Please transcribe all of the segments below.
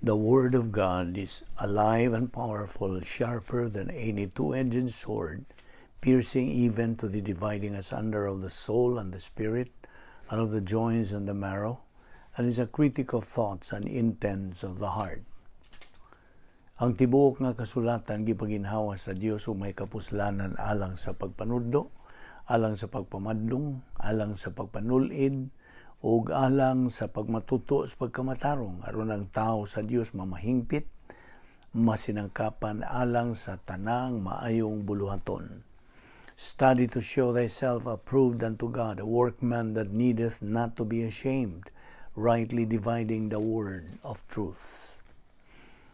The Word of God is alive and powerful, sharper than any two-edged sword, piercing even to the dividing asunder of the soul and the spirit, and of the joints and the marrow, and is a critic of thoughts and intents of the heart. Ang tibuok nga kasulatan gipaginhawa sa Dios ug may kapuslanan alang sa pagpanudlo, alang sa pagpamadlong, alang sa pagpanulid, ug alang sa pagmatuto sa pagkamatarong, aron ang tao sa Dios mamahingpit, masinangkapan alang sa tanang maayong buluhaton. Study to show thyself approved unto God, a workman that needeth not to be ashamed, rightly dividing the word of truth.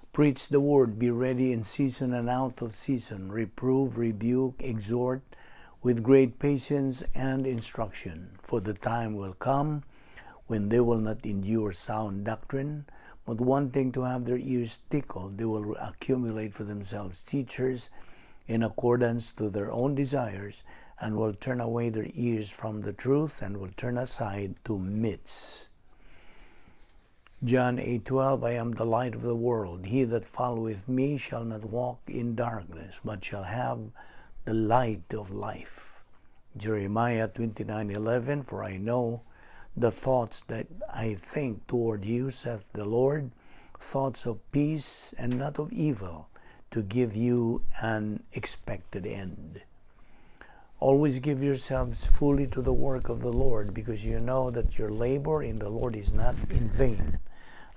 Preach the word, be ready in season and out of season, reprove, rebuke, exhort with great patience and instruction. For the time will come when they will not endure sound doctrine, but wanting to have their ears tickled, they will accumulate for themselves teachers in accordance to their own desires, and will turn away their ears from the truth and will turn aside to myths. John 8:12, "I am the light of the world. He that followeth me shall not walk in darkness, but shall have the light of life." Jeremiah 29:11, "For I know the thoughts that I think toward you, saith the Lord, thoughts of peace and not of evil, to give you an expected end." Always give yourselves fully to the work of the Lord, because you know that your labor in the Lord is not in vain.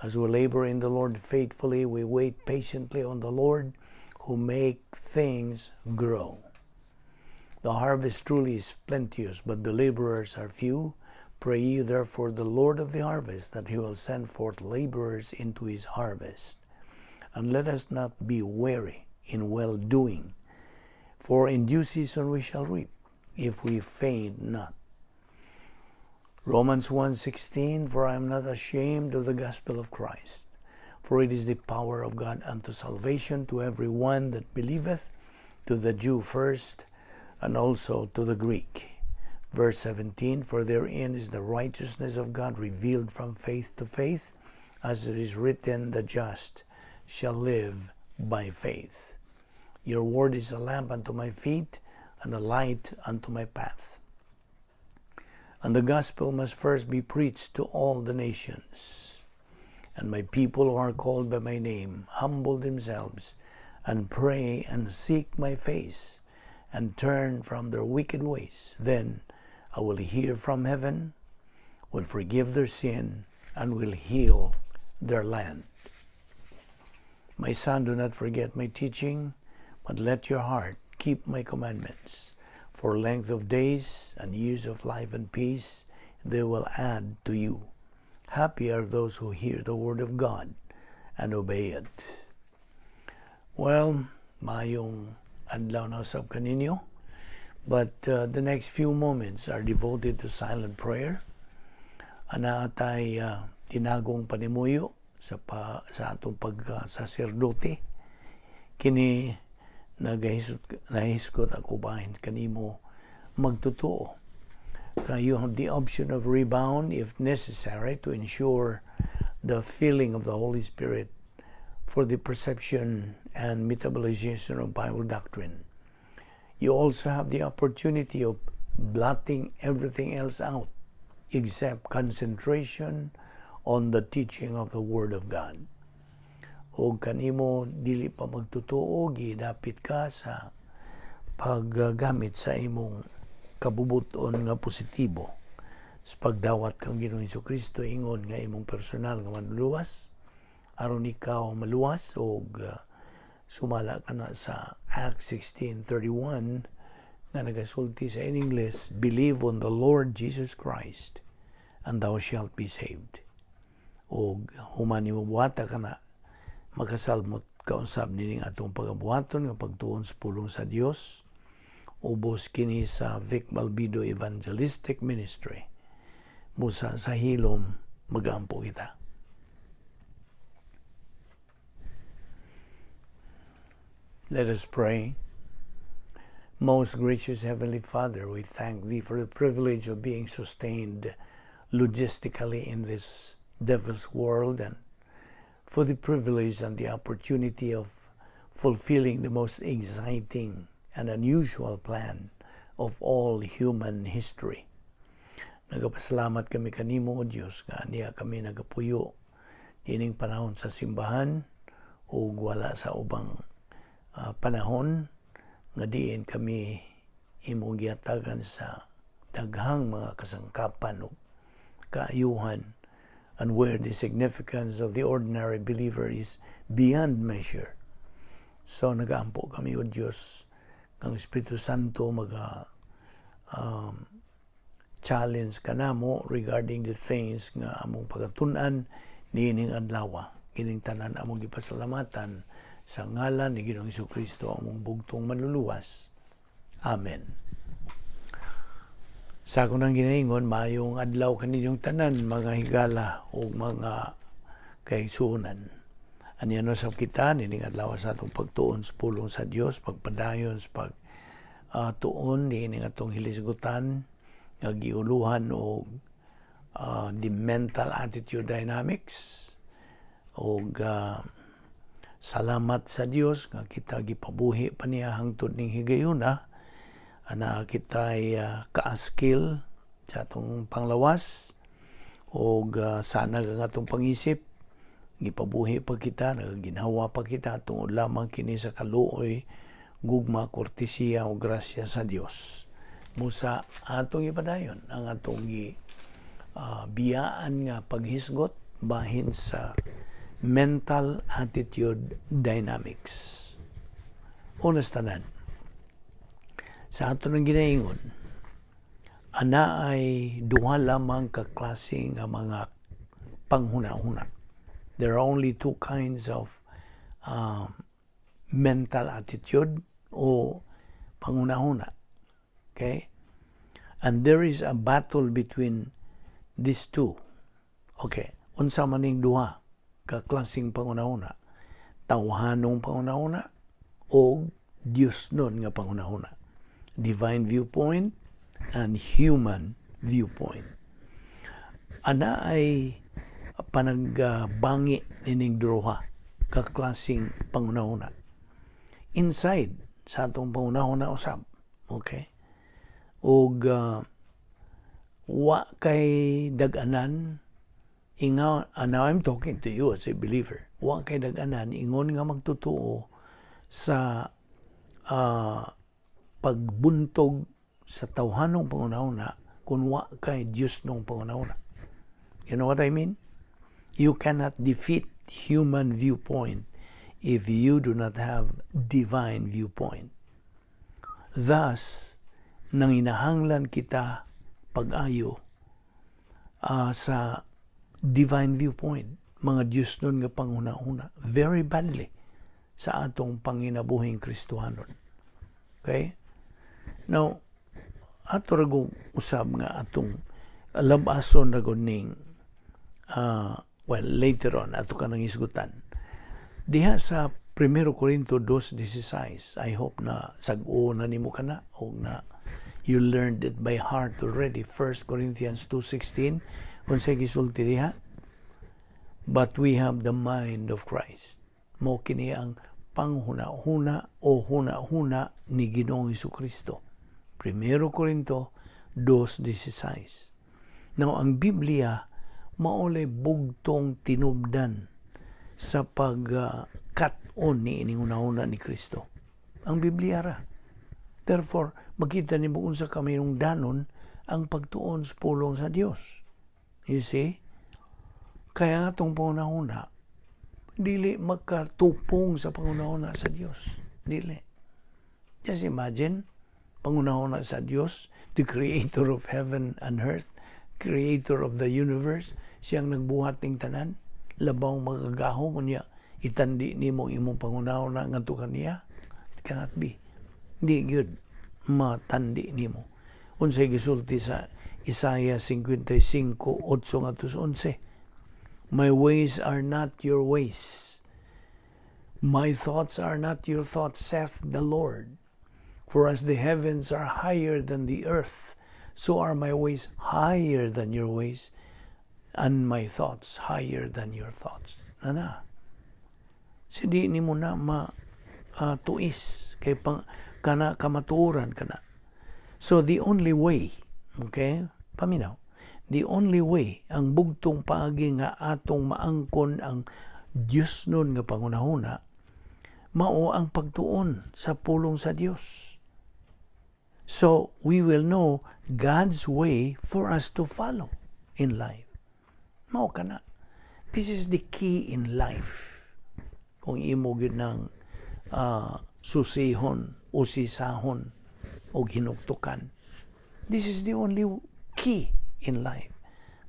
As we labor in the Lord faithfully, we wait patiently on the Lord, who make things grow. The harvest truly is plenteous, but the laborers are few. Pray ye therefore the Lord of the harvest that he will send forth laborers into his harvest. And let us not be weary in well-doing, for in due season we shall reap, if we faint not. Romans 1:16, "For I am not ashamed of the gospel of Christ, for it is the power of God unto salvation to every one that believeth, to the Jew first, and also to the Greek." Verse 17, "For therein is the righteousness of God revealed from faith to faith, as it is written, the just shall live by faith." Your word is a lamp unto my feet and a light unto my path. And the gospel must first be preached to all the nations. And my people who are called by my name humble themselves and pray and seek my face and turn from their wicked ways. Then I will hear from heaven, will forgive their sin, and will heal their land. My son, do not forget my teaching, but let your heart keep my commandments. For length of days and years of life and peace they will add to you. Happy are those who hear the word of God and obey it. Well, maayong adlaw na usab kaninyo. But the next few moments are devoted to silent prayer. Ana atay tinagong panimuyo sa atong pagsaserdote. Kini nagahisgot, nahisgot ako bahin kanimo magtotoo. Kaya you have the option of rebound if necessary to ensure the filling of the Holy Spirit for the perception and metabolization of Bible doctrine. You also have the opportunity of blotting everything else out except concentration on the teaching of the Word of God. O kanimo dili pa magtotoo, gidapit ka sa paggamit sa imong kabubuton nga positibo sa pagdawat kang Ginoong Kristo ingon nga imong personal nga manluluwas aron ikaw maluwas og sumala ka na sa Acts 16:31 nga nagasulti sa in English, "Believe on the Lord Jesus Christ and thou shalt be saved." Og human nimo buhata kana, makasalmot kausab nining atong pagabuhaton nga pagtuon sa pulong sa Dios. Ubos kini sa Vic Balbido Evangelistic Ministry. Busa sa hilom, magampo kita. Let us pray. Most gracious Heavenly Father, we thank Thee for the privilege of being sustained logistically in this devil's world and for the privilege and the opportunity of fulfilling the most exciting and unusual plan of all human history. Nagapasalamat kami kanimo, O Dios, nga niya kami nagapuyo ining panahon sa simbahan ug wala sa ubang panahon nga diin kami imong gihatagan sa daghang mga kasangkapan ug kaayuhan, and where the significance of the ordinary believer is beyond measure. So nagaampo kami, O Dios, ang Espiritu Santo maga challenge kanamo regarding the things nga among pagtun-an niining adlaw. Kining tanan among gipasalamatan sa ngalan ni Ginoong Kristo, among bugtong Manluluwas. Amen. Sa ako nang ginaingon, maayong adlaw kaninyong tanan, mga higala o mga kaigsuonan. Aniya no sa kita nining adlaw sa atong pagtuon sa pulong sa Dios, pagpadayon sa pag tuon niining atong hilisgutan nga giuluhan og the mental attitude dynamics. Og salamat sa Dios nga kita gipabuhi pa niya hangtod ning higayuna ana kita ay kaaskil sa atong panglawas og sanag ang atong pangisip. Gipabuhi pa kita, nagaginhawa pa kita tungod lamang kini sa kaluoy, gugma, kortesiya o grasya sa Dios. Busa atong ipadayon ang atong gi biyaan nga paghisgot bahin sa mental attitude dynamics. Una sa tanan, sa ato ng ginaingon, ana ay duha lamang ka klase nga mga panghuna-huna. There are only two kinds of mental attitude o panghuna-huna. Okay? And there is a battle between these two. Okay. Unsa man ning duha ka klaseng panghuna-huna? Tawhanong panghuna-huna o Diosnon nga panghuna-huna. Divine viewpoint and human viewpoint. Ana ay panagbangi nining duha ka klaseng panghuna-huna. Inside sa atong panghuna-huna usab. Okay? Og wa kay dag-anan inga, and now I'm talking to you as a believer. Wa kay dag-anan ingon nga magtutuo sa pagbuntog sa tawhanong panghuna-huna kung wa kay Diosnong panghuna-huna. You know what I mean? You cannot defeat human viewpoint if you do not have divine viewpoint. Thus, nanginahanglan kita pag-ayo sa divine viewpoint, mga Diosnon nga panghuna-huna, very badly sa atong panginabuhing Kristohanon. Okay? Now, ato ra usab nga atong labason ra ning well, later on ato ka nang isgutan diha sa 1 Corinto 2:16. I hope na sag-o na nimo kana o na you learned it by heart already. 1 Corinthians 2:16, unsay gisulti diha? "But we have the mind of Christ." Mo kini ang panghuna-huna o huna-huna ni Ginoong Kristo. 1 Corinto 2:16. Now, ang Biblia maolay bugtong tinubdan sa pag-kat-on ni ining hunahuna ni Kristo. Ang Biblia ra. Therefore, makita nimo unsa kahinungdanon ang pagtuon sa pulong sa Dios. You see? Kaya nga itong panghuna-huna, dili makatupong sa panghuna-huna sa Dios. Dili. Just imagine, panghuna-huna sa Dios, the creator of heaven and earth, creator of the universe, siyang nagbuhat ning tanan, labaw magagahom niya, itandi nimo imong panghuna-huna ngadto kaniya. It cannot be. Di gyud matandi nimo. Unsay gisulti sa Isaiah 55:8 ngadto sa 11? "My ways are not your ways. My thoughts are not your thoughts, saith the Lord. For as the heavens are higher than the earth, so are my ways higher than your ways, and my thoughts higher than your thoughts." Nana. Si di nimo na ma tuis kay pang kana kamatuoran kana. So the only way, okay? Paminaw. The only way, ang bugtong paagi nga atong maangkon ang Dios nun nga pangunahuna, mao ang pagtuon sa pulong sa Dios. So we will know God's way for us to follow in life. Mao kana. This is the key in life. Kung imo gyud nang susihon, usisahon, o hinuktukan. This is the only key in life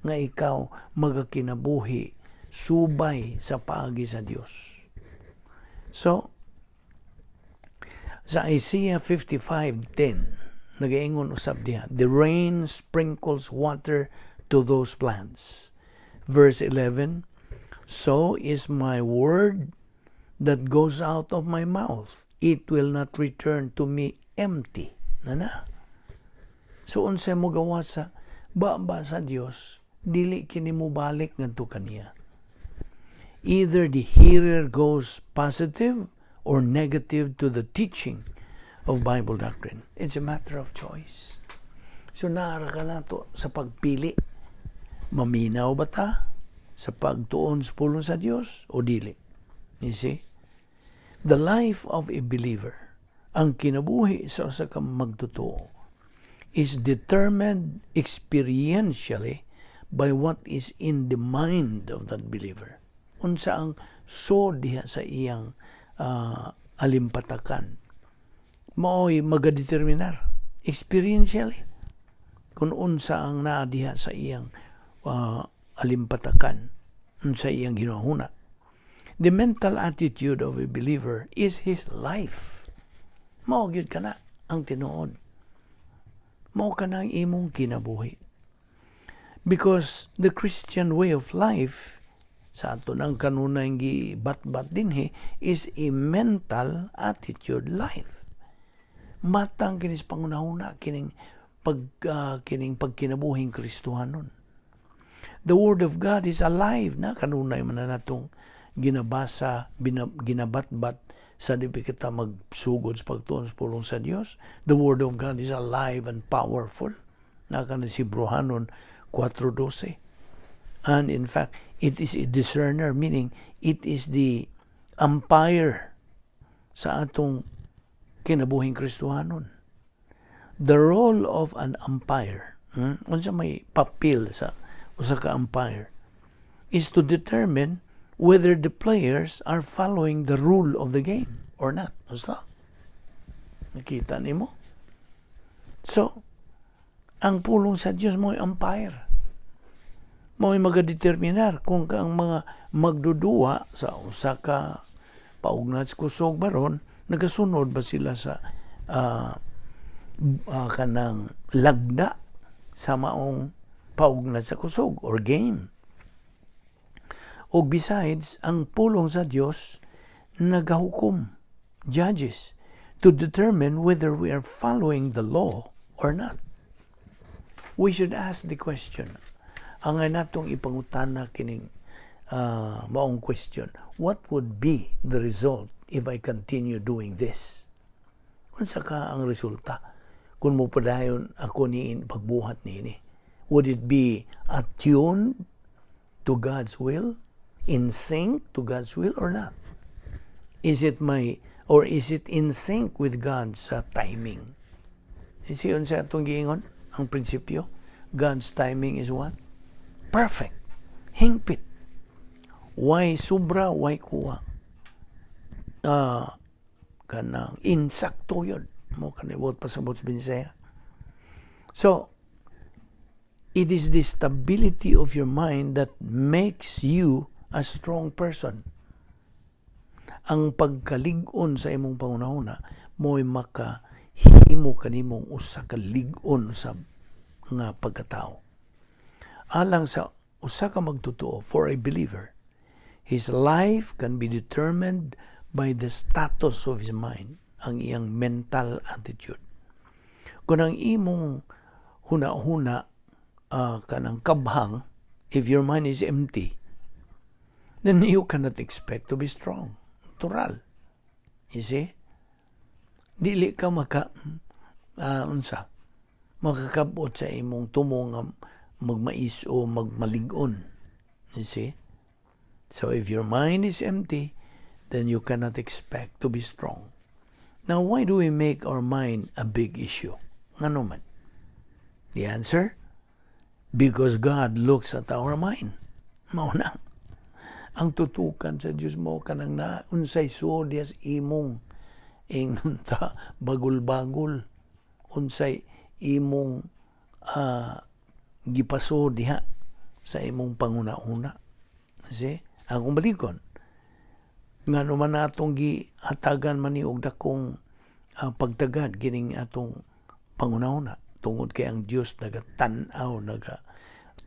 nga ikaw magakinabuhi subay sa paagi sa Dios. So, sa Isaiah 55:10, nagaingon usab diha, "The rain sprinkles water to those plants." Verse 11, "So is my word that goes out of my mouth. It will not return to me empty." Na na. So unsay mo gawas sa baba sa Dios, dili kini mo balik ngadto kaniya. Either the hearer goes positive or negative to the teaching of Bible doctrine. It's a matter of choice. So naara ka nato sa pagpili. Maminaw ba ta sa pagtuon sa pulong sa Dios o dili? You see? The life of a believer, ang kinabuhi sa usa ka magtotoo, is determined experientially by what is in the mind of that believer. Unsa ang so diha sa iyang alimpatakan, mao'y magadeterminar experientially kung unsa ang naa diha sa iyang alimpatakan, unsa iyang ginahuna. The mental attitude of a believer is his life. Mao gyud kana ang tinuod. Mao kana ang imong kinabuhi. Because the Christian way of life, sa ato nang kanunay gibatbat dinhi, is a mental attitude life. Matang kinis pangunahuna kining pagkinabuhing Kristohanon. The Word of God is alive na kanunay man na natong ginabasa, ginabatbat sa di kita magsugod sa pagtuon sa pulong sa Dios. The Word of God is alive and powerful. Na kana si Hebreohanon 4:12. And in fact, it is a discerner, meaning it is the umpire sa atong kinabuhing Kristohanon. The role of an umpire, unsa may papel sa usa ka umpire, is to determine whether the players are following the rule of the game or not. Basta. Nakita nimo? So, ang pulong sa Dios mo'y umpire. Mo'y magadeterminar kung ang mga magdudua sa usa ka paugnat sa kusog baron, nagasunod ba sila sa kanang lagda sa maong paugnat sa kusog or game. Og besides, ang pulong sa Dios nagahukom, judges, to determine whether we are following the law or not. We should ask the question. Ang natong ipangutana kining maong question, "What would be the result if I continue doing this?" Unsa ka ang resulta kung mo padayon ako ni pagbuhat niini? Would it be attuned to God's will? In sync to God's will or not? Is it my or is it in sync with God's timing? You see, unsa atong giingon? Ang prinsipyo, God's timing is what? Perfect. Hingpit. Way sobra, way kuwang? Kanang insakto yun. Mo kanibot pasabot sa Binisaya. So, it is the stability of your mind that makes you a strong person. Ang pagkalig-on sa imong pangunahuna mo'y makahimo kanimong usa ka lig-on sa nga pagkatao. Alang sa usa ka magtotoo, for a believer, his life can be determined by the status of his mind, ang iyang mental attitude. Kung ang imong huna-huna kanang kabhang, if your mind is empty, then you cannot expect to be strong. Natural. You see? Dili ka maka unsa makakabot sa imong tumo nga magmais o magmalig-on. You see? So if your mind is empty, then you cannot expect to be strong. Now, why do we make our mind a big issue? Ngano man? The answer? Because God looks at our mind. Mao na. Ang tutukan sa Dios mo kanang na unsay suod imong ingnon ta bagol-bagol, unsay imong gipasuod diha sa imong panguna-una. See? Akong balikon. Ngano man atong gihatagan man ni og dakong pagtagad kining atong panguna-una? Tungod kay ang Dios nagatan-aw, naga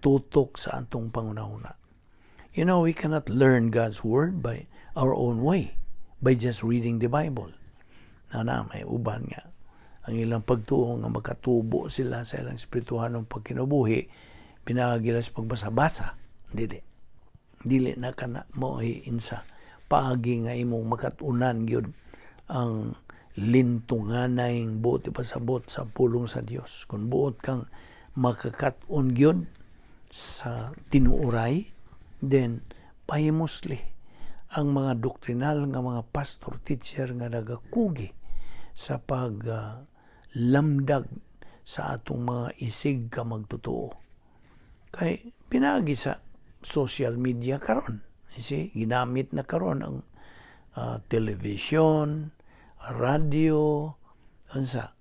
tutok sa atong panguna-una. We cannot learn God's word by our own way, by just reading the Bible. Na na may uban nga ang ilang pagtuo nga makatubo sila sa ilang espirituhanong pagkinabuhi pinaagi sa pagbasa-basa. Dili. Dili na kana mo insa paagi nga imong makatunan gyud ang lintunganay buot ipasabot sa pulong sa Dios. Kung buot kang makakat-on gyud sa tinuoray, then pahimusli ang mga doktrinal nga mga pastor teacher nga nagakugi sa pag lamdag sa atong mga isig ka magtotoo. Kay pinaagi sa social media karon. You see, ginamit na karon ang television, radio, unsa,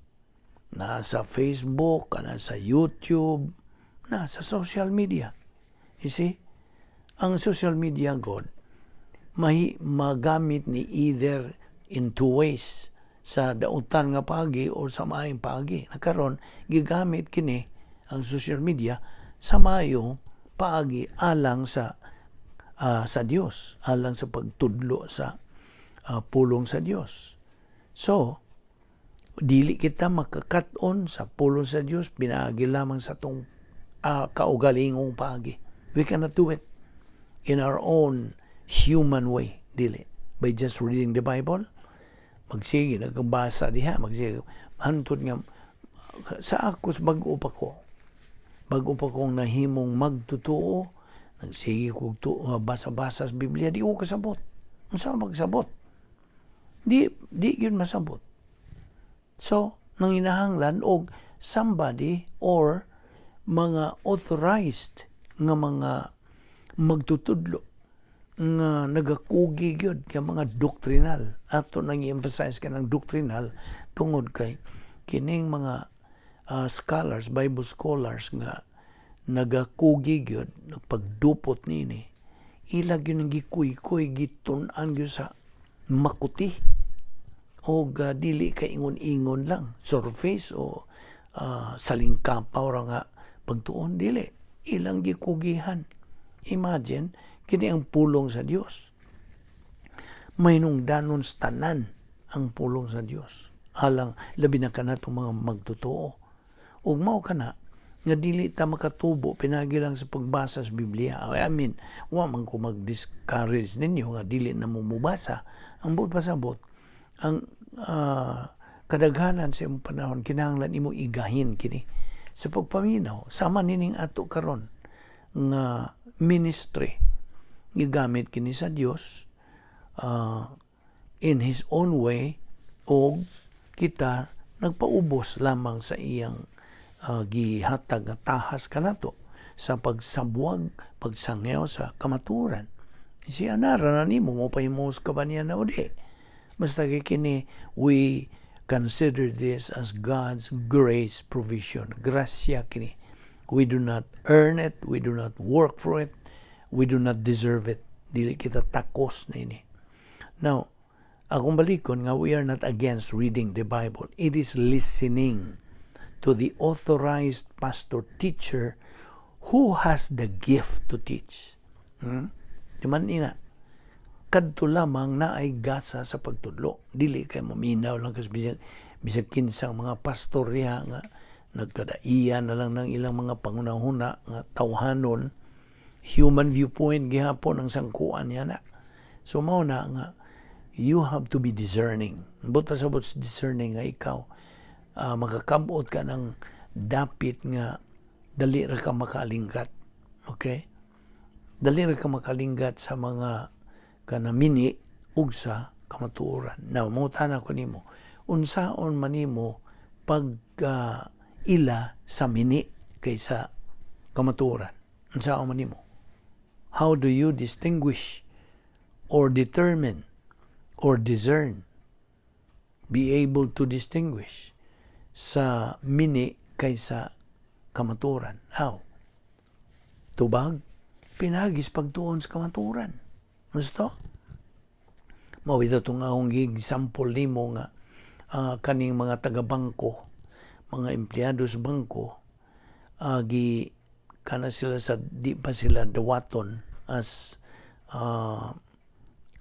nasa Facebook, nasa YouTube, nasa social media. You see, ang social media god may magamit ni either in two ways, sa dautan nga paagi o sa maayong paagi. Nakaron gigamit kini ang social media sa maayong paagi alang sa Dios, alang sa pagtudlo sa pulong sa Dios. So, dili kita makakat-on sa pulong sa Dios pinaagi lamang sa atong kaugalingong paagi. We cannot do it in our own human way, dili. By just reading the Bible, magsige nagkabasa diha, magsige hantod nga sa ako bag-o pa kong nahimong magtotoo, nagsige kog basa-basa sa Biblia, di ko kasabot unsa magsabot, di gyud masabot. So nanginahanglan og somebody or mga authorized nga mga magtutudlo nga nagakugi gyud nga mga doctrinal. Ato nang i-emphasize kanang doctrinal tungod kay kining mga scholars, Bible scholars nga nagakugi gyud nagpagdupot nini, ila gyud ang gikuy-kuy, gitun-an gyud sa makuti og dili kay ingon-ingon lang, surface o salingkapaw ra nga pagtuon. Dili, ilang gikugihan. Imagine, kini ang pulong sa Dios. Mahinungdanon sa tanan ang pulong sa Dios. Alang labi na kanatong mga magtotoo. Ug mao kana nga dili ta makatubo pinagi lang sa pagbasa sa Biblia. I mean, wa man ko mag-discourage ninyo nga dili na mo mubasa. Ang buot pasabot, ang kadaghanan sa imong panahon kinahanglan imo igahin kini sa pagpaminaw. Sama nining ato karon nga ministry, gigamit kini sa Dios in His own way og kita nagpaubos lamang sa iyang gihatag nga tahas kanato sa pagsabwag, pagsangyaw sa kamaturan. Siya nara na nimo mo pahimos ka ba niya na o di. Basta kay kini, we consider this as God's grace provision. Grasya kini. We do not earn it, we do not work for it, we do not deserve it. Dili kita takos na ini. Now, akong balikon nga we are not against reading the Bible. It is listening to the authorized pastor teacher who has the gift to teach. Di man ina. Kadto lamang na ay gasa sa pagtudlo. Dili kay maminaw lang kasi bisag kinsang mga pastor diha nga nagkadaiyan na lang ng ilang mga pangunahuna nga tawhanon, human viewpoint gihapon ang sangkuan niya na. So mao na nga You have to be discerning. Buot pasabot sa discerning nga ikaw makakabot ka ng dapit nga dali ra ka makalingkat. Okay? Dali ra ka makalingkat sa mga kanamini ug sa kamatuoran. Now, mangutana ko nimo, unsaon man nimo pag ila sa mini kaysa kamatuoran? Unsaon man nimo? How do you distinguish or determine or discern, be able to distinguish sa mini kaysa kamatuoran? How? Tubag, pinaagi sa pagtuon sa kamatuoran. Gusto? Mao ito itong akong example nimo nga kaning mga taga-bangko, mga empleyado sa bangko, gi kana sila sa di pa sila dawaton as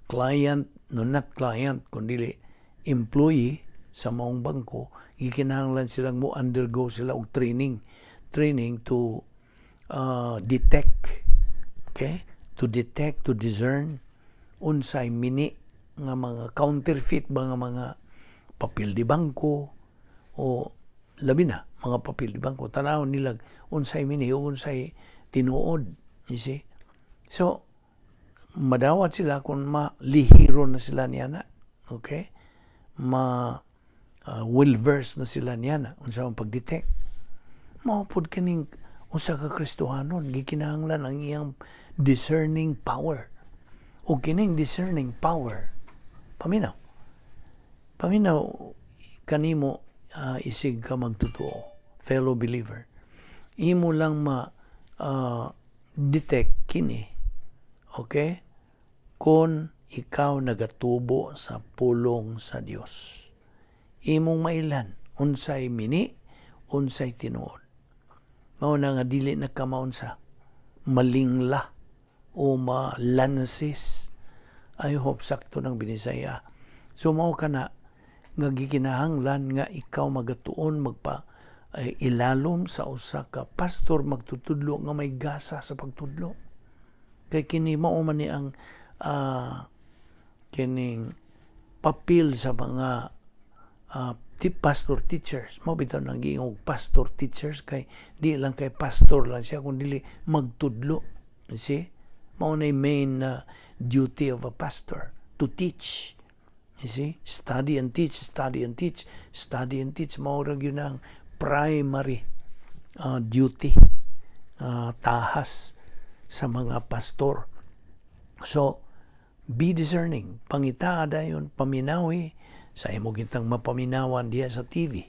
client, no, not client, kundi employee sa maong bangko, gikinahanglan silang mo undergo sila og training training to detect, okay, to detect, to discern unsay mini nga mga counterfeit ba nga mga papel di bangko o labi na mga papel di bangko. Tanawon nila unsay mini o unsay tinuod, you see? So madawat sila kung malihiro na sila niya na, okay, ma well versed na sila niya na unsa ang pag-detect. Mao pod kining usa ka Kristohanon, gikinahanglan ang iyang discerning power. O kining discerning power, paminaw paminaw kanimo, isig ka magtotoo, fellow believer, imo lang ma detect kini, okay, kung ikaw nagatubo sa pulong sa Dios, imong mailan unsay mini, unsay tinuod. Mao na nga dili na ka maunsa, malingla o malansis. I hope sakto ng Binisaya. So mao kana nga gikinahanglan nga ikaw magatuon, magpa ay ilalom sa usa ka pastor magtutudlo nga may gasa sa pagtudlo, kay kini mao man ni ang kining papel sa mga pastor teachers. Mao bitaw nang giingog pastor teachers, kay di lang kay pastor lang siya kun dili magtudlo, you see? Mao na main duty of a pastor, to teach, you see? Study and teach, study and teach, study and teach. Mao ra gyud ang primary duty, tahas sa mga pastor. So be discerning. Pangita dayon, paminawi sa imo gitang mapaminawan diha sa TV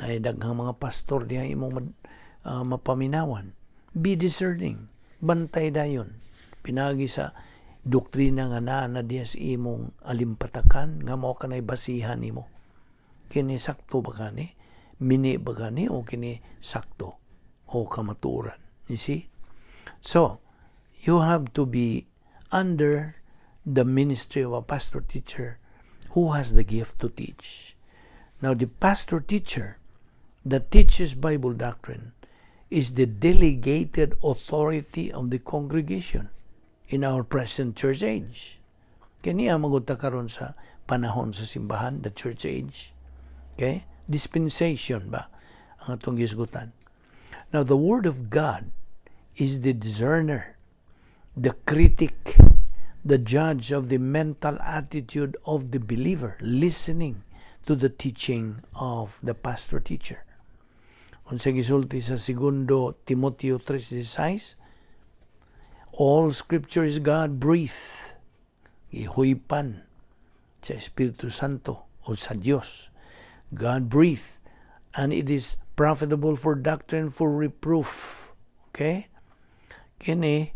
ay daghang mga pastor diha imong mapaminawan. Be discerning. Bantay dayon pinagi sa doktrina nga naa na diha sa imong alimpatakan nga mao kanay basihan nimo, kini sakto ba kani, mini ba kani, o kini sakto o kamatuoran? You see? So you have to be under the ministry of a pastor teacher who has the gift to teach. Now, the pastor teacher that teaches Bible doctrine is the delegated authority of the congregation in our present church age. Kini ang magunta karon sa panahon sa simbahan, the church age. Okay? Dispensation ba ang atong gisgutan. Now, the Word of God is the discerner, the critic, the judge of the mental attitude of the believer listening to the teaching of the pastor teacher. Unsa gisulti sa Segundo Timoteo 3:16? All scripture is God breathed. Gihuypan sa Espiritu Santo o sa Dios. God breathed, and it is profitable for doctrine, for reproof. Okay? Kini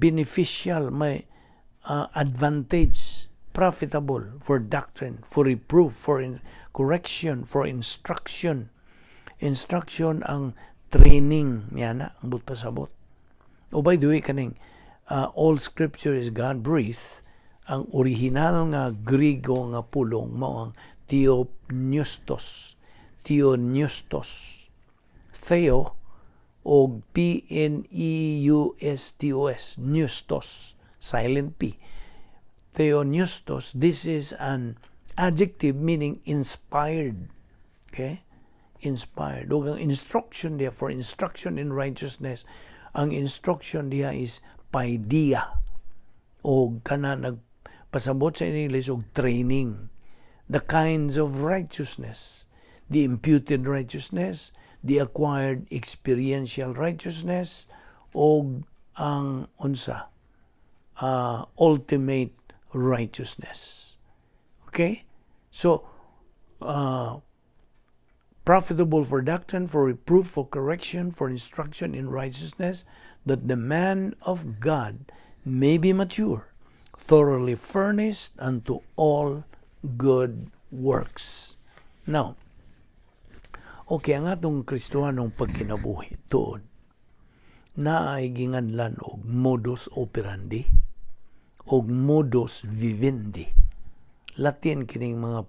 beneficial, may advantage, profitable for doctrine, for reproof, for correction, for instruction. Instruction ang training niya na, ang buot pasabot. O by the way, kaning all scripture is God breathed, ang original nga Griego nga pulong mao ang theopneustos. Theopneustos. Theo o P N E U S T O S, pneustos, silent P. Theopneustos, this is an adjective meaning inspired. Okay? Inspired. Ug ang instruction diha, for instruction in righteousness, ang instruction diha is paideia. O kana nagpasabot sa English og training. The kinds of righteousness. The imputed righteousness, the acquired experiential righteousness, o ang unsa ultimate righteousness. Okay? So, profitable for doctrine, for reproof, for correction, for instruction in righteousness, that the man of God may be mature, thoroughly furnished unto all good works. Now, okay, ang atong Kristohanong pagkinabuhi, tuod, naay ginganlan og modus operandi og modus vivendi. Latin kining mga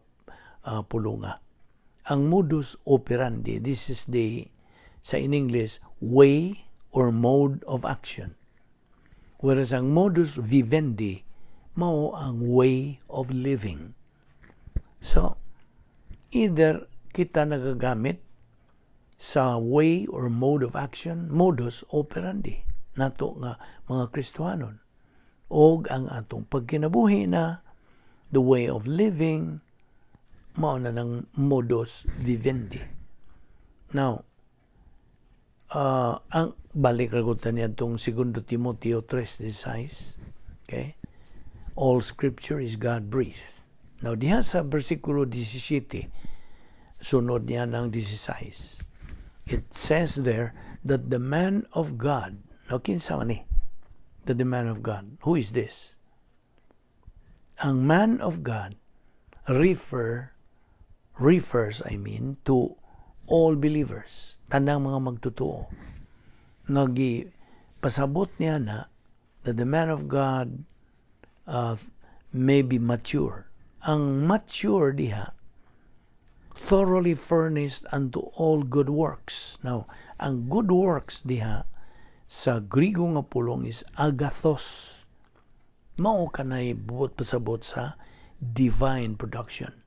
pulunga. Ang modus operandi, this is the, sa in English, way or mode of action. Whereas ang modus vivendi, mao ang way of living. So, either kita nagagamit sa way or mode of action, modus operandi, nato nga mga Kristohanon. Og ang atong pagkinabuhi na the way of living, mao na ng modus vivendi. Now, ang balik ra gud ta niadtong 2 Timoteo 3:16. Okay? All scripture is God-breathed. Now, diha sa versikulo 17, sunod niya ng 16. It says there that the man of God, now kinsa man ni? That the man of God. Who is this? Ang man of God refers, I mean, to all believers, tanang mga magtotoo. Nga pasabot niya na that the man of God may be mature. Ang mature diha, thoroughly furnished unto all good works. Now, ang good works diha sa Grigo nga pulong is agathos. Mao kanay buot pasabot sa divine production.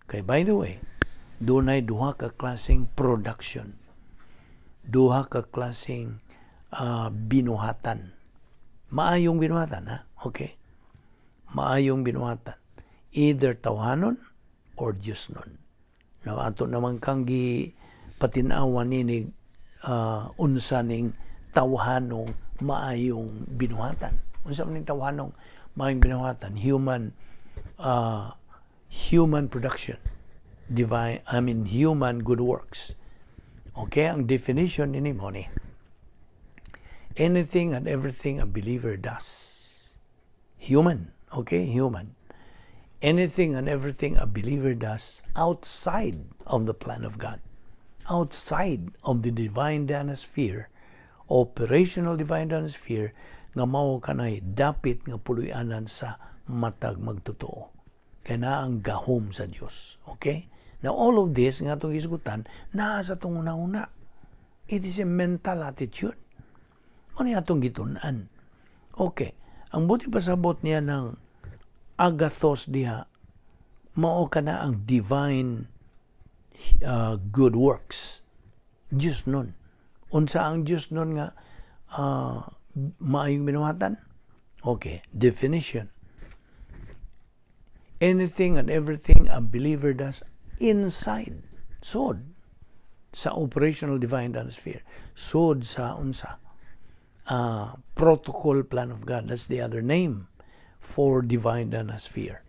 Kay by the way, dunay duha ka klaseng production. Duha ka klaseng binuhatan. Maayong binuhatan, ha? Okay? Maayong binuhatan. Either tawhanon or Diyosnon. Now, ato naman kang gi patinawan nini unsa ning tawhanong maayong binuhatan. Unsa man ning tawhanong maayong binuhatan? Human production. Divine, I mean, human good works. Okay, ang definition nini mo ni anything and everything a believer does. Human, okay, human. Anything and everything a believer does outside of the plan of God, outside of the divine sphere, operational divine sphere, nga mao kanay dapit nga puloy-anan sa matag magtotoo. Kay naa ang gahom sa Dios. Okay? Now, all of this nga atong gisgutan, naa sa atong una-una. It is a mental attitude. Ano yung atong gitun-an? Okay. Ang buot pasabot niya ng agathos diha, mao kana ang divine good works. Diyosnon. Unsa ang Diyosnon nga maayong binuhatan? Okay, definition. Anything and everything a believer does inside, sod, sa operational divine sphere, sod sa unsa, protocol plan of God. That's the other name for divine sphere.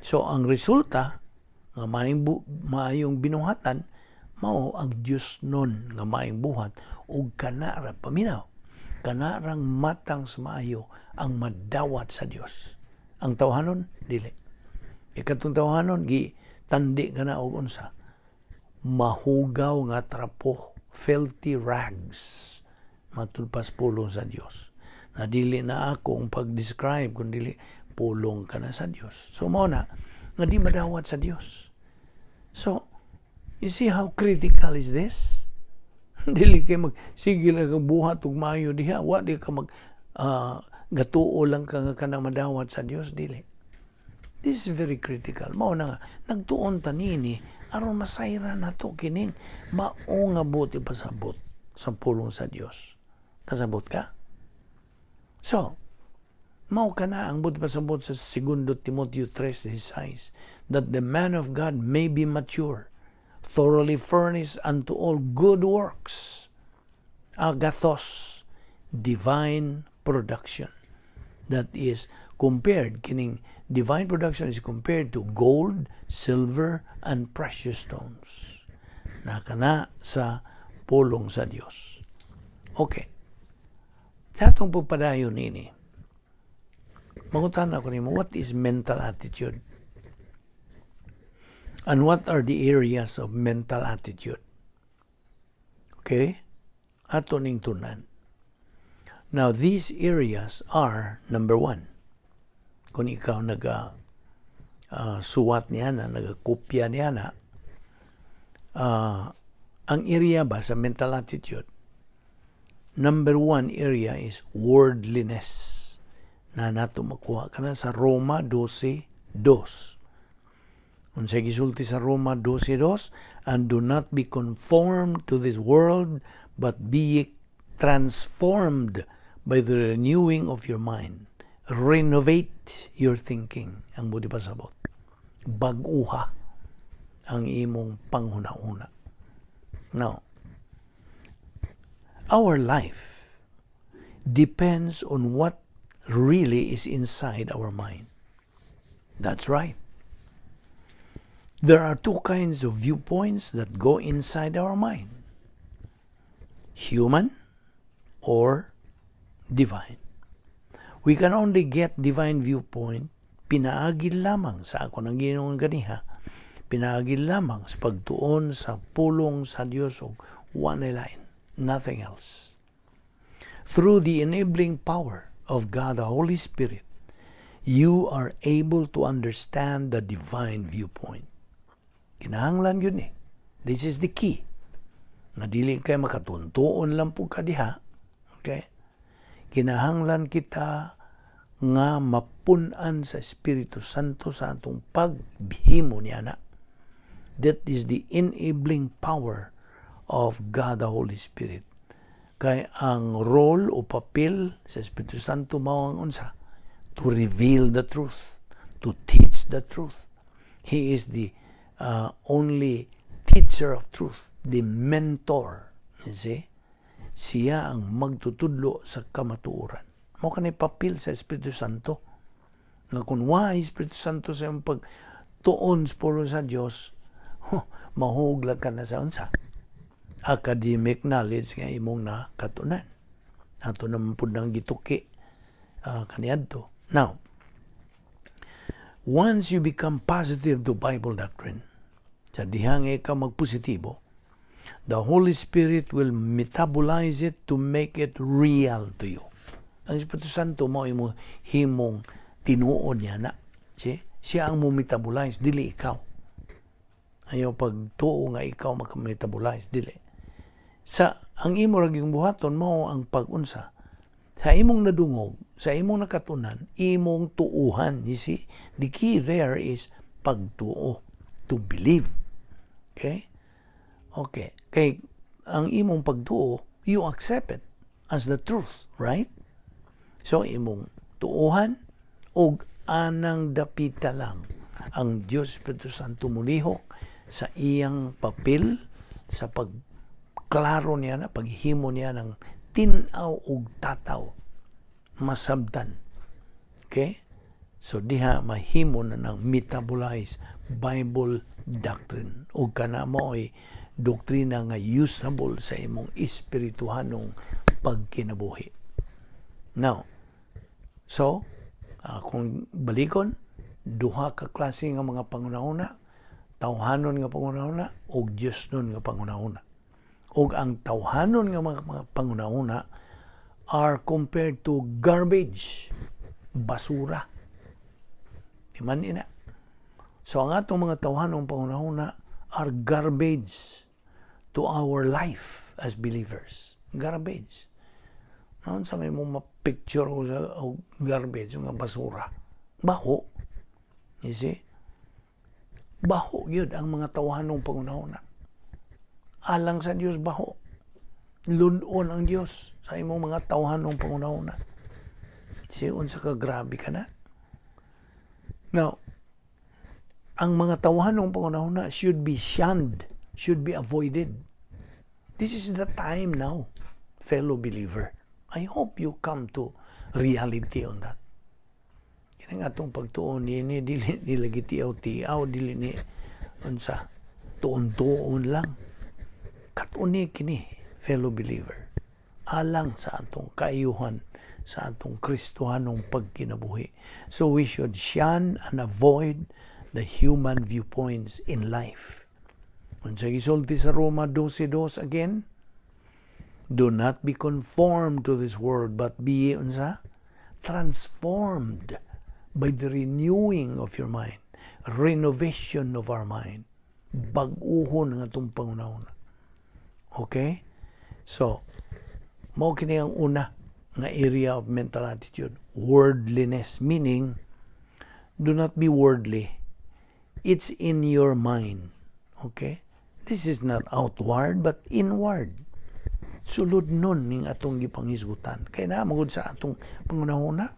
So, ang resulta, nga maayong binuhatan, mao ang Diyosnon nga maayong buhat ug kana ra, paminaw, kana rang matang sa maayo ang madawat sa Dios. Ang tawhanon, dili. Ikatong tawhanon, gi tandi ka na og unsa, mahugaw nga trapo, filthy rags, matud pas pulong sa Dios. Na dili na ako ang pag-describe, kun dili pulong ka na sa Dios. So mao na nga di madawat sa Dios. So you see how critical is this? Dili kay mag sige lang kang buhat ug maayo diha, wa di ka mag gatuo lang ka nga kanang madawat sa Dios, dili. This is very critical. Mao na nagtuon ta niini aron masayran nato kining mao nga buot ipasabot sa pulong sa Dios. Kasabot ka? So, mao kana ang buot ipasabot sa 2 Timoteo 3:16, that the man of God may be mature, thoroughly furnished unto all good works. Agathos, divine production. That is compared, kining divine production is compared to gold, silver, and precious stones. Nakana sa pulong sa Dios. Okay. Sa atong pagpadayon nini, mangutan ako nimo, what is mental attitude? And what are the areas of mental attitude? Okay? Ato ning tunan. Now, these areas are, number one, kung ikaw naga suwat niya na, nagakopya niya na, ang area ba sa mental attitude, number one area is worldliness na nato makuha kana sa Roma 12:2. Unsay gisulti sa Roma 12:2? "And do not be conformed to this world, but be ye transformed by the renewing of your mind." Renovate your thinking. Ang buot ipasabot. Bag-uha ang imong panghuna-una. Now, our life depends on what really is inside our mind. That's right. There are two kinds of viewpoints that go inside our mind: human or divine. We can only get divine viewpoint pinaagi lamang sa ako ng Ginoong ganiha, pinaagi lamang sa pagtuon sa pulong sa Dios ug walay lain, nothing else. Through the enabling power of God the Holy Spirit, you are able to understand the divine viewpoint. Kinahanglan yun eh. This is the key. Nga dili kay makatuntuon lang po ka diha. Okay? Kinahanglan kita nga mapun-an sa Espiritu Santo sa atong paghimo niya na. That is the enabling power of God the Holy Spirit. Kay ang role o papel sa Espiritu Santo mao ang unsa? To reveal the truth, to teach the truth. He is the only teacher of truth, the mentor. You see? Siya ang magtutudlo sa kamatuoran. Mao kani papel sa Espiritu Santo. Nga kung wa Espiritu Santo sa iyong pagtuon sa pulong sa Dios, huh, mahuglag ka na sa unsa? Academic knowledge nga imong nakatunan. Ato naman pud nang gituki kaniadto. Now, once you become positive to Bible doctrine, sa dihang ikaw magpositibo, the Holy Spirit will metabolize it to make it real to you. Ang Espiritu Santo mo imo himong tinuod niya na. See? Siya ang mo metabolize, dili ikaw. Ayaw pagtuo nga ikaw maka-metabolize, dili. Sa ang imo ra gyung buhaton mao ang pag-unsa sa imong nadungog, sa imong nakatunan, imong tuuhan. You see, the key there is pagtuo, to believe. Okay? Okay. Kay ang imong pagtuo, you accept it as the truth, right? So imong tuuhan og anang dapita lang ang Dios Espiritu Santo mulihok sa iyang papel sa pagklaro niya na paghimo niya ng tin-aw ug tataw masabtan. Okay? So diha mahimo na ng metabolize Bible doctrine ug kana mao'y doktrina nga usable sa imong espirituhanong pagkinabuhi. Now, so kung balikon, duha ka klase nga mga pangunahuna: tawhanon nga pangunahuna ug Diosnon nga pangunahuna. Ug ang tawhanon nga mga pangunahuna are compared to garbage, basura. Di man ina. So ang atong mga tawhanong pangunahuna are garbage to our life as believers. Garbage. Noon sa may mo ma-picture ko sa og garbage, nga basura. Baho. You see? Baho gyud ang mga tawhanong panghunahuna. Alang sa Dios, baho. Lud-on ang Dios sa imong mga tawhanong panghunahuna. See, unsa ka grabe ka na. Now, ang mga tawhanong panghunahuna should be shunned, should be avoided. This is the time now, fellow believer. I hope you come to reality on that. Kini nga atong pagtuon ni dili ni lagi tiaw-tiaw, dili ni unsa, tuon-tuon lang. Kat-uni kini, fellow believer. Alang sa atong kaayuhan, sa atong Kristohanong pagkinabuhi. So we should shun and avoid the human viewpoints in life. Unsa gisulti sa Roma 12:2 again? Do not be conformed to this world, but be, unsa? Transformed by the renewing of your mind. Renovation of our mind. Bag-uhon ang atong panghunahuna. Okay? So, mao kini ang una nga area of mental attitude. Worldliness, meaning, do not be worldly. It's in your mind. Okay? This is not outward, but inward. Sulod nun ning atong gipanghisgutan. Kay naa magud sa atong panghunahuna.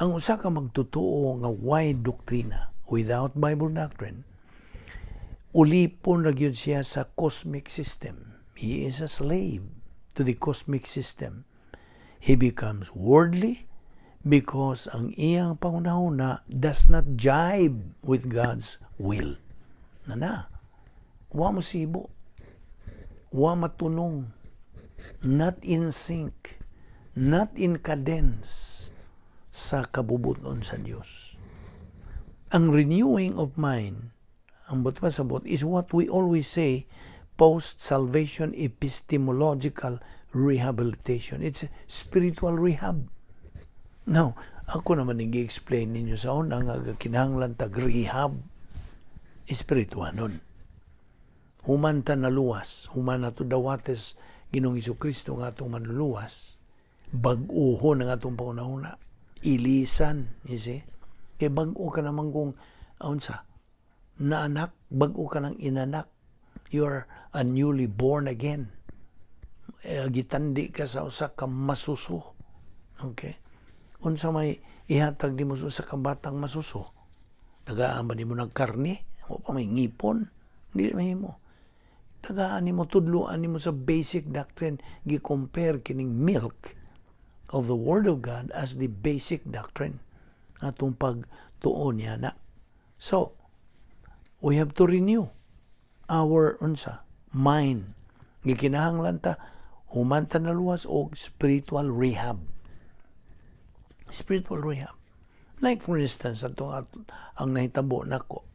Ang usa ka magtutuo nga way doktrina, without Bible doctrine, ulipon ra gyud siya sa cosmic system. He is a slave to the cosmic system. He becomes worldly because ang iyang panghunahuna does not jibe with God's will. Na na. Wa mo sibo. Wa matunong. Not in sync. Not in cadence sa kabubuton sa Dios. Ang renewing of mind, ang buot pasabot, is what we always say, post-salvation epistemological rehabilitation. It's a spiritual rehab. Now, ako naman nag-explain ninyo sa una nga kinahanglan tag rehab espiritual nun. Human ta naluwas, human nato dawates Ginoong Kristo nga atong manluluwas, bag-uhon ang atong panghunahuna. Ilisan, you see? Kay bag-o ka naman kung unsa, naanak, bag-o ka ng inanak. You are a newly born again. Eh, gitandi ka sa usa ka masuso. Okay? Unsa may ihatag nimo sa usa ka batang masuso? Tagaan ba nimo ng karne? O pa may ngipon? Hindi mahimo. Tagaan nimo, tudloan nimo sa basic doctrine, gi-compare kining milk of the Word of God as the basic doctrine atong pagtuon niya na. So, we have to renew our unsa, mind. Gikinahanglan ta human ta naluwas og spiritual rehab. Spiritual rehab. Like for instance, atong ang nahitabo nako.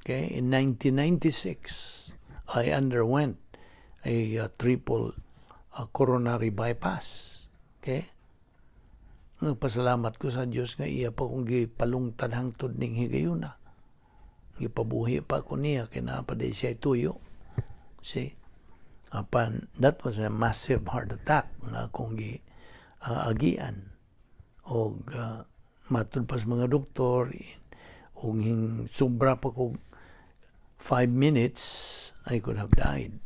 Okay, in 1996, I underwent a triple coronary bypass. Okay? Nagpasalamat ko sa Dios nga iya pa kong gipalungtad hangtod ning higayuna. Gipabuhi pa ko niya kay naa pa diay siya tuyo. See? Apan that was a massive heart attack nga akong gi agian. Og matud pa sa mga doktor og hing sobra pa kog 5 minutes, I could have died.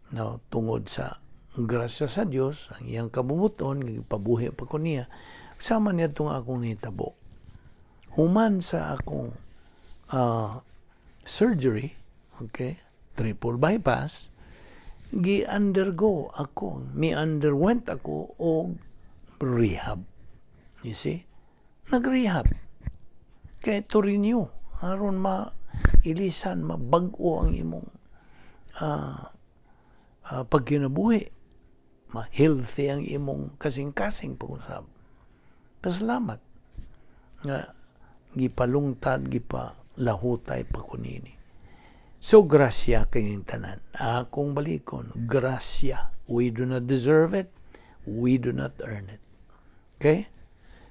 Now, tungod sa grasya sa Dios, ang iyang kabumuton, gipabuhi pa ko niya, sama niya itong akong nitabo. Human sa akong surgery, okay, triple bypass, gi-undergo ako, mi underwent ako og rehab. You see? Nag-rehab. Kaya to renew, aron ma ilisan, mabag-o ang imong pagkinabuhi. Ma-healthy ang imong kasing-kasing pag-usab. Pasalamat nga gipalungtad, gipalahutay pa ko nini. So, grasya kayong tanan. Akong balikon, grasya. We do not deserve it. We do not earn it. Okay?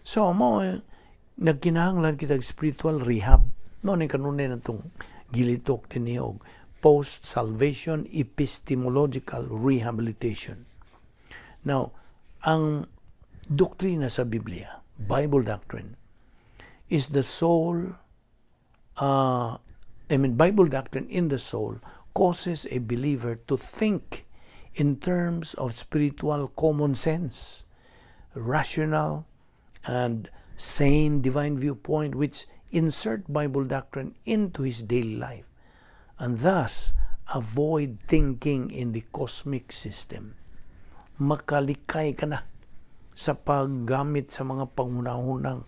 So, mo nagkinahanglan kita spiritual rehab. Mao ni kanunay natong gilitok dinhi og post-salvation epistemological rehabilitation. Now, ang doktrina sa Biblia, Bible doctrine, is the soul, I mean, Bible doctrine in the soul causes a believer to think in terms of spiritual common sense, rational and sane divine viewpoint, which insert Bible doctrine into his daily life and thus avoid thinking in the cosmic system. Makalikay ka na sa paggamit sa mga panghunahunang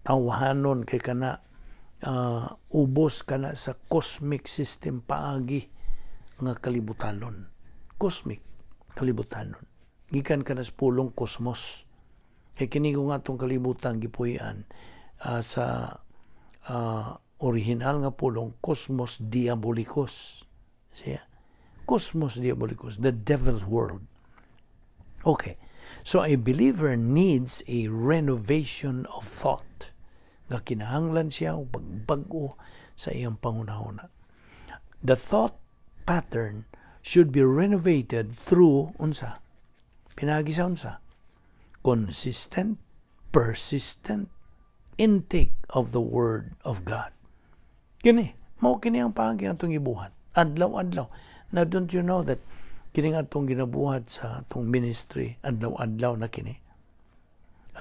tawhanon kay kana ubos ka na sa cosmic system paagi nga kalibutanon. Cosmic kalibutanon. Gikan ka na sa pulong cosmos. Kay kini nga atong kalibutan gipuy-an sa original nga pulong cosmos diabolicus. Siya. Cosmos diabolicus, the devil's world. Okay. So a believer needs a renovation of thought. Nga kinahanglan siya og pagbag-o sa iyang panghunahuna. The thought pattern should be renovated through unsa? Pinaagi sa unsa? Consistent, persistent intake of the Word of God. Kini, mao kini ang paagi atong ibuhat. Adlaw-adlaw. Now, don't you know that kini nga atong ginabuhat sa atong ministry, adlaw-adlaw na kini?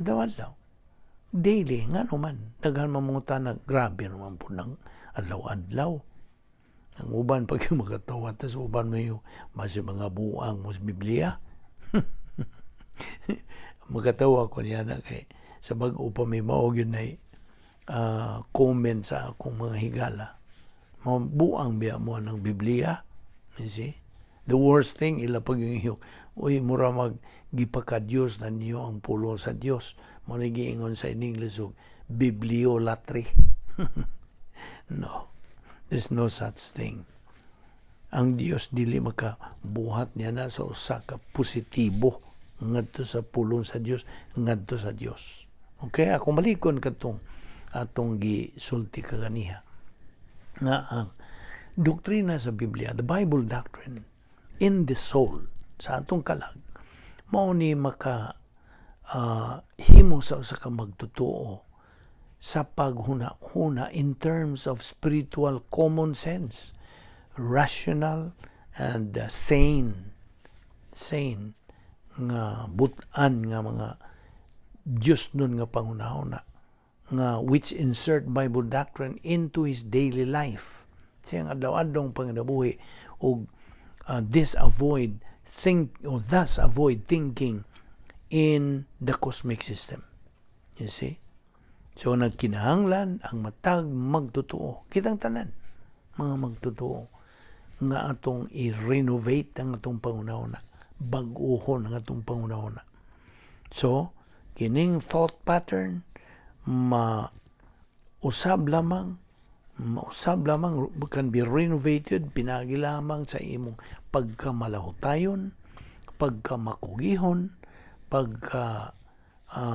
Adlaw-adlaw. Daily, nga naman. Daghan mangutana, grabe naman po ng adlaw-adlaw. Ang uban pag yung makatawa, tas uban mo yung mas mga buang mo sa Biblia. Makatawa ko niya na kay sa bag-o pa may mao gyud na comment sa akong mga higala. Mga buang biya mo ng Biblia. You see? The worst thing, ila pag yung iyok, uy, mura mag gipaka-Diyos na niyo ang pulong sa Diyos. Mo ni giingon sa in English og bibliolatry. No, there's no such thing. Ang Dios dili makabuhat niya na sa usa ka positibo ngadto sa pulong sa Dios, ngadto sa Dios. Okay, ako malikon kadtong atong gisulti kaganiha nga ang doktrina sa Biblia, the Bible doctrine in the soul, sa atong kalag, mao ni maka himo sa usa ka magtotoo sa paghuna-huna in terms of spiritual common sense, rational and sane nga butan nga mga Diyos nun nga panghunahuna nga which insert Bible doctrine into his daily life. Siyang adlaw-adlaw panginabuhi og this avoid think or thus avoid thinking in the cosmic system. You see? So nagkinahanglan ang matag magtotoo. Kitang tanan mga magtotoo nga atong i-renovate ang atong panghunahuna, bag-ohon ang atong panghunahuna. So kining thought pattern mausab lamang can be renovated pinagi lamang sa imong pagkamalahutayon, pagkamakugihon, pagka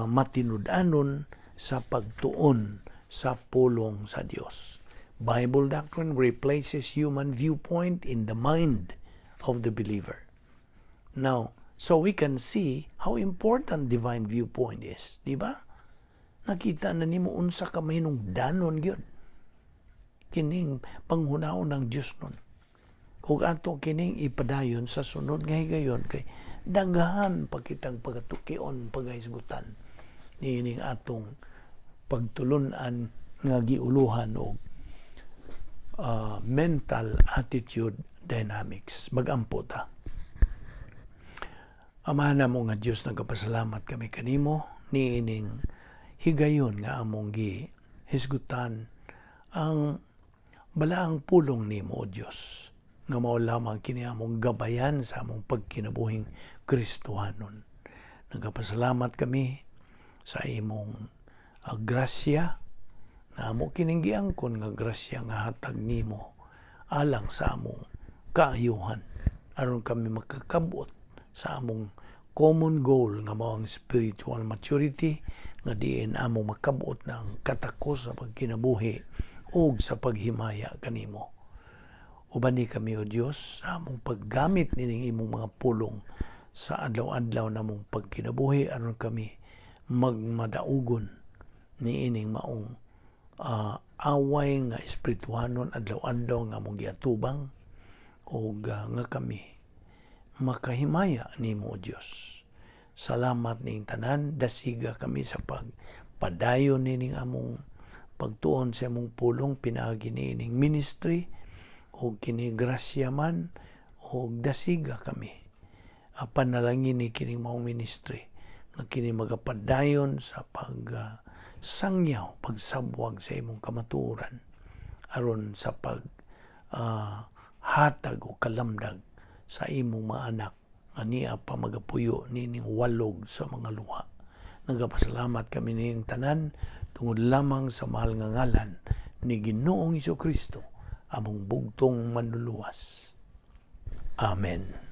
matinud-anon sa pagtuon sa pulong sa Dios. Bible doctrine replaces human viewpoint in the mind of the believer. Now, so we can see how important divine viewpoint is, di ba? Nakita na nimo unsa ka mahinungdanon gyud kining panghunahon ng Dios nun. Ug ato kining ipadayon sa sunod nga higayon kay daghan pa kitang pagatukion, pagahisgutan niining atong pagtulun-an nga giuluhan og mental attitude dynamics. Magampo ta. Amahan namo nga Dios, nagapasalamat kami kanimo niining higayon nga among gi hisgutan ang balaang pulong nimo, O Dios, nga mao lamang kini among gabayan sa among pagkinabuhing Kristohanon. Nagapasalamat kami sa imong grasya na amo kining giangkon nga grasya nga hatag nimo alang sa among kaayuhan aron kami makakabot sa among common goal nga mao ang spiritual maturity, nga diin among makabot ng katakos sa pagkinabuhi ug sa paghimaya kanimo. Ubani kami, O Dios, sa among paggamit nining imong mga pulong sa adlaw-adlaw namong pagkinabuhi aron kami magmadaugon niining maong away nga espirituhanon adlaw-adlaw nga among giatubang ug nga kami makahimaya nimo, O Dios. Salamat ning tanan, dasiga kami sa pagpadayon nining among pagtuon sa among pulong pinaagi niining ministry ug kini grasya man ug dasiga kami. Apan nalangin ni kining maong ministry nga kini magapadayon sa pag sangyaw, pagsabwag sa imong kamatuoran aron sa pag hatag o kalamdag sa imong mga anak nga niya pa magapuyo nining walog sa mga luha. Nagapasalamat kami nining tanan tungod lamang sa mahal nga ngalan ni Ginoong Kristo, among bugtong Manluluwas. Amen.